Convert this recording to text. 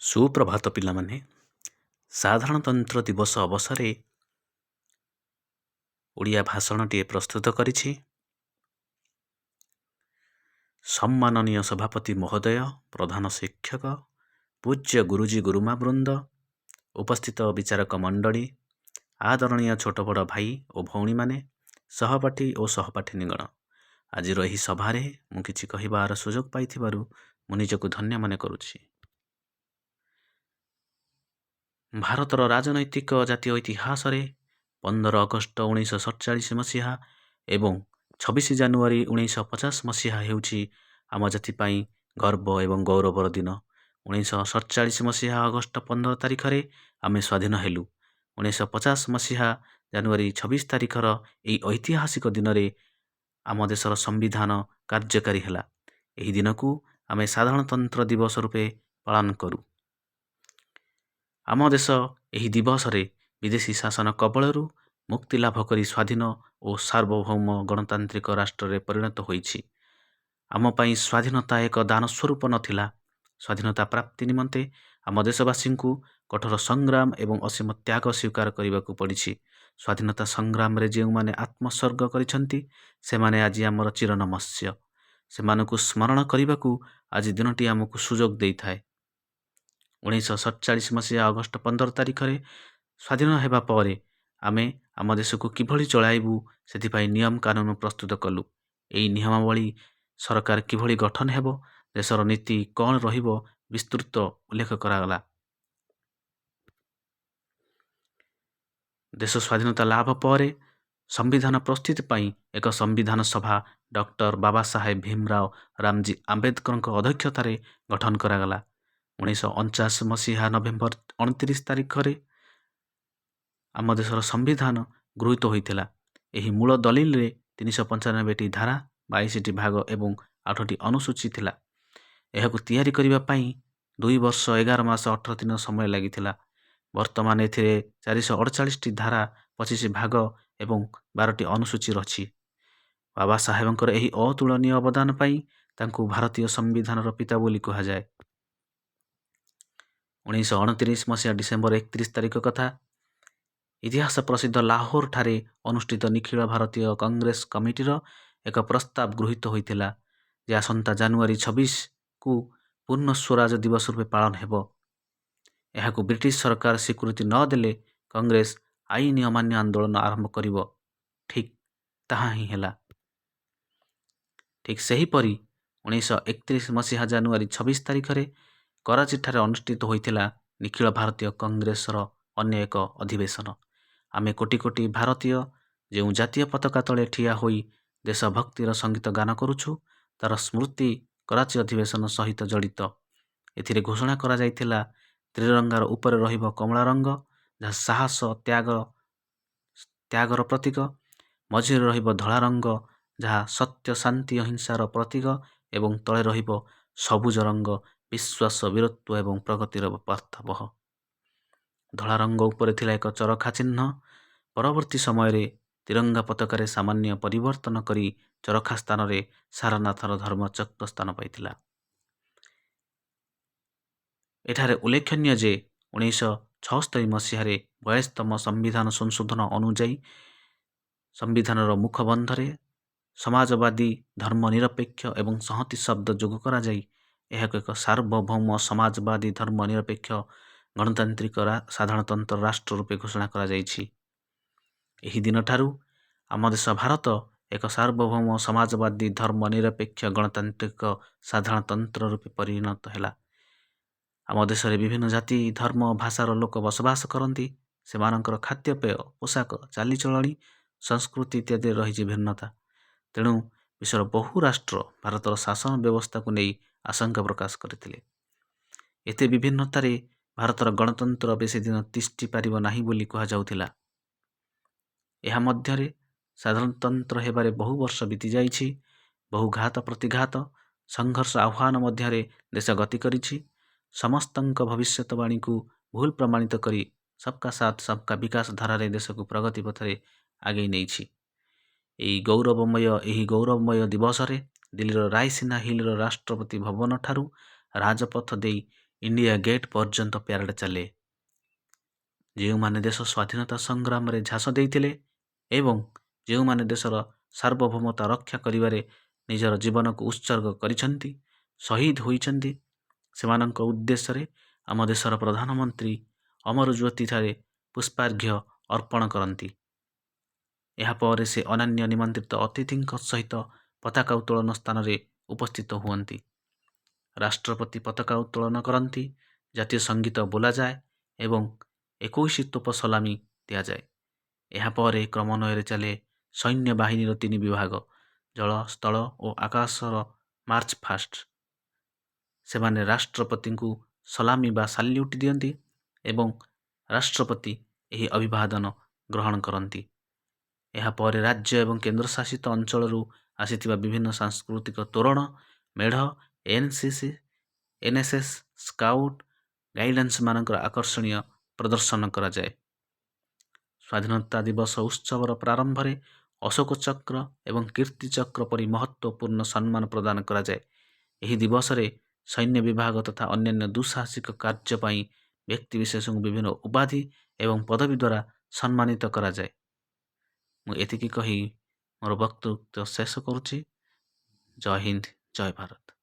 ସୁପ୍ରଭାତ ପିଲାମାନେ। ସାଧାରଣତନ୍ତ୍ର ଦିବସ ଅବସରରେ ଓଡ଼ିଆ ଭାଷଣଟିଏ ପ୍ରସ୍ତୁତ କରିଛି। ସମ୍ମାନନୀୟ ସଭାପତି ମହୋଦୟ, ପ୍ରଧାନ ଶିକ୍ଷକ, ପୂଜ୍ୟ ଗୁରୁଜୀ ଗୁରୁମା ବୃନ୍ଦ, ଉପସ୍ଥିତ ବିଚାରକ ମଣ୍ଡଳୀ, ଆଦରଣୀୟ ଛୋଟ ବଡ଼ ଭାଇ ଓ ଭଉଣୀମାନେ, ସହପାଠୀ ଓ ସହପାଠିନୀଗଣ, ଆଜିର ଏହି ସଭାରେ ମୁଁ କିଛି କହିବାର ସୁଯୋଗ ପାଇଥିବାରୁ ମୁଁ ନିଜକୁ ଧନ୍ୟ ମନେ କରୁଛି। ଭାରତର ରାଜନୈତିକ ଜାତୀୟ ଇତିହାସରେ 15 ଅଗଷ୍ଟ 1947 ମସିହା ଏବଂ 26 ଜାନୁଆରୀ 1950 ମସିହା ହେଉଛି ଆମ ଜାତି ପାଇଁ ଗର୍ବ ଏବଂ ଗୌରବର ଦିନ। 1947 ମସିହା ଅଗଷ୍ଟ 15 ତାରିଖରେ ଆମେ ସ୍ୱାଧୀନ ହେଲୁ। 1950 ମସିହା ଜାନୁଆରୀ 26 ତାରିଖର ଏହି ଐତିହାସିକ ଦିନରେ ଆମ ଦେଶର ସମ୍ବିଧାନ କାର୍ଯ୍ୟକାରୀ ହେଲା। ଏହି ଦିନକୁ ଆମେ ସାଧାରଣତନ୍ତ୍ର ଦିବସ ରୂପେ ପାଳନ କରୁ। ଆମ ଦେଶ ଏହି ଦିବସରେ ବିଦେଶୀ ଶାସନ କବଳରୁ ମୁକ୍ତି ଲାଭ କରି ସ୍ୱାଧୀନ ଓ ସାର୍ବଭୌମ ଗଣତାନ୍ତ୍ରିକ ରାଷ୍ଟ୍ରରେ ପରିଣତ ହୋଇଛି। ଆମ ପାଇଁ ସ୍ୱାଧୀନତା ଏକ ଦାନ ସ୍ୱରୂପ ନଥିଲା। ସ୍ୱାଧୀନତା ପ୍ରାପ୍ତି ନିମନ୍ତେ ଆମ ଦେଶବାସୀଙ୍କୁ କଠୋର ସଂଗ୍ରାମ ଏବଂ ଅସୀମ ତ୍ୟାଗ ସ୍ୱୀକାର କରିବାକୁ ପଡ଼ିଛି। ସ୍ୱାଧୀନତା ସଂଗ୍ରାମରେ ଯେଉଁମାନେ ଆତ୍ମୋତ୍ସର୍ଗ କରିଛନ୍ତି, ସେମାନେ ଆଜି ଆମର ଚିରନମସ୍ୟ। ସେମାନଙ୍କୁ ସ୍ମରଣ କରିବାକୁ ଆଜି ଦିନଟି ଆମକୁ ସୁଯୋଗ ଦେଇଥାଏ। 1947 ମସିହା ଅଗଷ୍ଟ 15 ତାରିଖରେ ସ୍ୱାଧୀନ ହେବା ପରେ ଆମେ ଆମ ଦେଶକୁ କିଭଳି ଚଳାଇବୁ, ସେଥିପାଇଁ ନିୟମ କାନୁନ ପ୍ରସ୍ତୁତ କଲୁ। ଏହି ନିୟମାବଳୀ ସରକାର କିଭଳି ଗଠନ ହେବ, ଦେଶର ନୀତି କ'ଣ ରହିବ, ବିସ୍ତୃତ ଉଲ୍ଲେଖ କରାଗଲା। ଦେଶ ସ୍ୱାଧୀନତା ଲାଭ ପରେ ସମ୍ବିଧାନ ପ୍ରସ୍ତୁତି ପାଇଁ ଏକ ସମ୍ବିଧାନ ସଭା ଡକ୍ଟର ବାବା ସାହେବ ଭୀମରାଓ ରାମଜୀ ଆମ୍ବେଦକରଙ୍କ ଅଧ୍ୟକ୍ଷତାରେ ଗଠନ କରାଗଲା। 1949 ମସିହା ନଭେମ୍ବର 29 ତାରିଖରେ ଆମ ଦେଶର ସମ୍ବିଧାନ ଗୃହୀତ ହୋଇଥିଲା। ଏହି ମୂଳ ଦଲିଲରେ 395ଟି ଧାରା, 22ଟି ଭାଗ ଏବଂ 8ଟି ଅନୁସୂଚୀ ଥିଲା। ଏହାକୁ ତିଆରି କରିବା ପାଇଁ 2 ବର୍ଷ 11 ମାସ 18 ଦିନ ସମୟ ଲାଗିଥିଲା। ବର୍ତ୍ତମାନ ଏଥିରେ 448ଟି ଧାରା, 25 ଭାଗ ଏବଂ 12ଟି ଅନୁସୂଚୀ ଅଛି। ବାବା ସାହେବଙ୍କର ଏହି ଅତୁଳନୀୟ ଅବଦାନ ପାଇଁ ତାଙ୍କୁ ଭାରତୀୟ ସମ୍ବିଧାନର ପିତା ବୋଲି କୁହାଯାଏ। 1929 ମସିହା ଡିସେମ୍ବର 31 ତାରିଖ କଥା। ଇତିହାସ ପ୍ରସିଦ୍ଧ ଲାହୋରଠାରେ ଅନୁଷ୍ଠିତ ନିଖିଳ ଭାରତୀୟ କଂଗ୍ରେସ କମିଟିର ଏକ ପ୍ରସ୍ତାବ ଗୃହୀତ ହୋଇଥିଲା ଯେ ଆସନ୍ତା ଜାନୁଆରୀ 26କୁ ପୂର୍ଣ୍ଣ ସ୍ୱରାଜ ଦିବସ ରୂପେ ପାଳନ ହେବ। ଏହାକୁ ବ୍ରିଟିଶ ସରକାର ସ୍ୱୀକୃତି ନ ଦେଲେ କଂଗ୍ରେସ ଆଇନ ଅମାନ୍ୟ ଆନ୍ଦୋଳନ ଆରମ୍ଭ କରିବ। ଠିକ୍ ତାହା ହିଁ ହେଲା। ଠିକ୍ ସେହିପରି 1931 ମସିହା ଜାନୁଆରୀ 26 ତାରିଖରେ କରାଚିଠାରେ ଅନୁଷ୍ଠିତ ହୋଇଥିଲା ନିଖିଳ ଭାରତୀୟ କଂଗ୍ରେସର ଅନ୍ୟ ଏକ ଅଧିବେଶନ। ଆମେ କୋଟି କୋଟି ଭାରତୀୟ ଯେଉଁ ଜାତୀୟ ପତାକା ତଳେ ଠିଆ ହୋଇ ଦେଶଭକ୍ତିର ସଙ୍ଗୀତ ଗାନ କରୁଛୁ, ତା'ର ସ୍ମୃତି କରାଚି ଅଧିବେଶନ ସହିତ ଜଡ଼ିତ। ଏଥିରେ ଘୋଷଣା କରାଯାଇଥିଲା, ତ୍ରିରଙ୍ଗାର ଉପରେ ରହିବ କମଳା ରଙ୍ଗ, ଯାହା ସାହସ, ତ୍ୟାଗର ପ୍ରତୀକ; ମଝିରେ ରହିବ ଧଳା ରଙ୍ଗ, ଯାହା ସତ୍ୟ, ଶାନ୍ତି, ଅହିଂସାର ପ୍ରତୀକ ଏବଂ ତଳେ ରହିବ ସବୁଜ ରଙ୍ଗ, ବିଶ୍ୱାସ, ବୀରତ୍ୱ ଏବଂ ପ୍ରଗତିର ବାର୍ତ୍ତାବହ। ଧଳା ରଙ୍ଗ ଉପରେ ଥିଲା ଏକ ଚରଖା ଚିହ୍ନ। ପରବର୍ତ୍ତୀ ସମୟରେ ତିରଙ୍ଗା ପତାକାରେ ସାମାନ୍ୟ ପରିବର୍ତ୍ତନ କରି ଚରଖା ସ୍ଥାନରେ ସାରନାଥର ଧର୍ମଚକ୍ର ସ୍ଥାନ ପାଇଥିଲା। ଏଠାରେ ଉଲ୍ଲେଖନୀୟ ଯେ 1976 ମସିହାରେ 42ତମ ସମ୍ବିଧାନ ସଂଶୋଧନ ଅନୁଯାୟୀ ସମ୍ବିଧାନର ମୁଖବନ୍ଧରେ ସମାଜବାଦୀ, ଧର୍ମନିରପେକ୍ଷ ଏବଂ ସଂହତି ଶବ୍ଦ ଯୋଗ କରାଯାଇ ଏହାକୁ ଏକ ସାର୍ବଭୌମ, ସମାଜବାଦୀ, ଧର୍ମନିରପେକ୍ଷ, ଗଣତାନ୍ତ୍ରିକ ସାଧାରଣତନ୍ତ୍ର ରାଷ୍ଟ୍ର ରୂପେ ଘୋଷଣା କରାଯାଇଛି। ଏହି ଦିନଠାରୁ ଆମ ଦେଶ ଭାରତ ଏକ ସାର୍ବଭୌମ, ସମାଜବାଦୀ, ଧର୍ମନିରପେକ୍ଷ, ଗଣତାନ୍ତ୍ରିକ ସାଧାରଣତନ୍ତ୍ର ରୂପେ ପରିଣତ ହେଲା। ଆମ ଦେଶରେ ବିଭିନ୍ନ ଜାତି, ଧର୍ମ, ଭାଷାର ଲୋକ ବସବାସ କରନ୍ତି। ସେମାନଙ୍କର ଖାଦ୍ୟପେୟ, ପୋଷାକ, ଚାଲିଚଳଣି, ସଂସ୍କୃତି ଇତ୍ୟାଦିରେ ରହିଛି ଭିନ୍ନତା। ତେଣୁ ବିଶ୍ୱର ବହୁ ରାଷ୍ଟ୍ର ଭାରତର ଶାସନ ବ୍ୟବସ୍ଥାକୁ ନେଇ ଆଶଙ୍କା ପ୍ରକାଶ କରିଥିଲେ। ଏତେ ବିଭିନ୍ନତାରେ ଭାରତର ଗଣତନ୍ତ୍ର ବେଶୀ ଦିନ ତିଷ୍ଠି ପାରିବ ନାହିଁ ବୋଲି କୁହାଯାଉଥିଲା। ଏହା ମଧ୍ୟରେ ସାଧାରଣତନ୍ତ୍ର ହେବାରେ ବହୁ ବର୍ଷ ବିତିଯାଇଛି। ବହୁ ଘାତ ପ୍ରତିଘାତ, ସଂଘର୍ଷ, ଆହ୍ୱାନ ମଧ୍ୟରେ ଦେଶ ଗତି କରିଛି। ସମସ୍ତଙ୍କ ଭବିଷ୍ୟତବାଣୀକୁ ଭୁଲ ପ୍ରମାଣିତ କରି ସବକା ସାଥ, ସବକା ବିକାଶ ଧାରାରେ ଦେଶକୁ ପ୍ରଗତି ପଥରେ ଆଗେଇ ନେଇଛି। ଏହି ଗୌରବମୟ ଦିବସରେ ଦିଲ୍ଲୀର ରାଇସିନା ହିଲ୍ର ରାଷ୍ଟ୍ରପତି ଭବନଠାରୁ ରାଜପଥ ଦେଇ ଇଣ୍ଡିଆ ଗେଟ୍ ପର୍ଯ୍ୟନ୍ତ ପ୍ୟାରେଡ଼ ଚାଲେ। ଯେଉଁମାନେ ଦେଶ ସ୍ୱାଧୀନତା ସଂଗ୍ରାମରେ ଝାସ ଦେଇଥିଲେ ଏବଂ ଯେଉଁମାନେ ଦେଶର ସାର୍ବଭୌମତା ରକ୍ଷା କରିବାରେ ନିଜର ଜୀବନକୁ ଉତ୍ସର୍ଗ କରିଛନ୍ତି, ଶହୀଦ ହୋଇଛନ୍ତି, ସେମାନଙ୍କ ଉଦ୍ଦେଶ୍ୟରେ ଆମ ଦେଶର ପ୍ରଧାନମନ୍ତ୍ରୀ ଅମର ଜ୍ୟୋତିଠାରେ ପୁଷ୍ପାର୍ଘ୍ୟ ଅର୍ପଣ କରନ୍ତି। ଏହାପରେ ସେ ଅନ୍ୟାନ୍ୟ ନିମନ୍ତ୍ରିତ ଅତିଥିଙ୍କ ସହିତ ପତାକା ଉତ୍ତୋଳନ ସ୍ଥାନରେ ଉପସ୍ଥିତ ହୁଅନ୍ତି। ରାଷ୍ଟ୍ରପତି ପତାକା ଉତ୍ତୋଳନ କରନ୍ତି, ଜାତୀୟ ସଙ୍ଗୀତ ବୋଲାଯାଏ ଏବଂ 21 ତୋପ ସଲାମି ଦିଆଯାଏ। ଏହାପରେ କ୍ରମାନ୍ୱୟରେ ଚାଲେ ସୈନ୍ୟ ବାହିନୀର ତିନି ବିଭାଗ, ଜଳ, ସ୍ଥଳ ଓ ଆକାଶର ମାର୍ଚ୍ଚ ପାଷ୍ଟ। ସେମାନେ ରାଷ୍ଟ୍ରପତିଙ୍କୁ ସଲାମି ବା ସାଲ୍ୟୁଟ୍ ଦିଅନ୍ତି ଏବଂ ରାଷ୍ଟ୍ରପତି ଏହି ଅଭିବାଦନ ଗ୍ରହଣ କରନ୍ତି। ଏହାପରେ ରାଜ୍ୟ ଏବଂ କେନ୍ଦ୍ରଶାସିତ ଅଞ୍ଚଳରୁ ଆସିଥିବା ବିଭିନ୍ନ ସାଂସ୍କୃତିକ ତୋରଣ, ମେଢ଼, ଏନ୍ସିସି, ଏନ୍ଏସ୍ଏସ୍, ସ୍କାଉଟ୍, ଗାଇଡ୍ସମାନଙ୍କର ଆକର୍ଷଣୀୟ ପ୍ରଦର୍ଶନ କରାଯାଏ। ସ୍ୱାଧୀନତା ଦିବସ ଉତ୍ସବର ପ୍ରାରମ୍ଭରେ ଅଶୋକ ଚକ୍ର ଏବଂ କୀର୍ତ୍ତି ଚକ୍ର ପରି ମହତ୍ତ୍ୱପୂର୍ଣ୍ଣ ସମ୍ମାନ ପ୍ରଦାନ କରାଯାଏ। ଏହି ଦିବସରେ ସୈନ୍ୟ ବିଭାଗ ତଥା ଅନ୍ୟାନ୍ୟ ଦୁଃସାହସିକ କାର୍ଯ୍ୟ ପାଇଁ ବ୍ୟକ୍ତିବିଶେଷଙ୍କୁ ବିଭିନ୍ନ ଉପାଧି ଏବଂ ପଦବୀ ଦ୍ୱାରା ସମ୍ମାନିତ କରାଯାଏ। ମୁଁ ଏତିକି କହି ମୋର ବକ୍ତୃତ୍ୱ ଶେଷ କରୁଛି। ଜୟ ହିନ୍ଦ, ଜୟ ଭାରତ।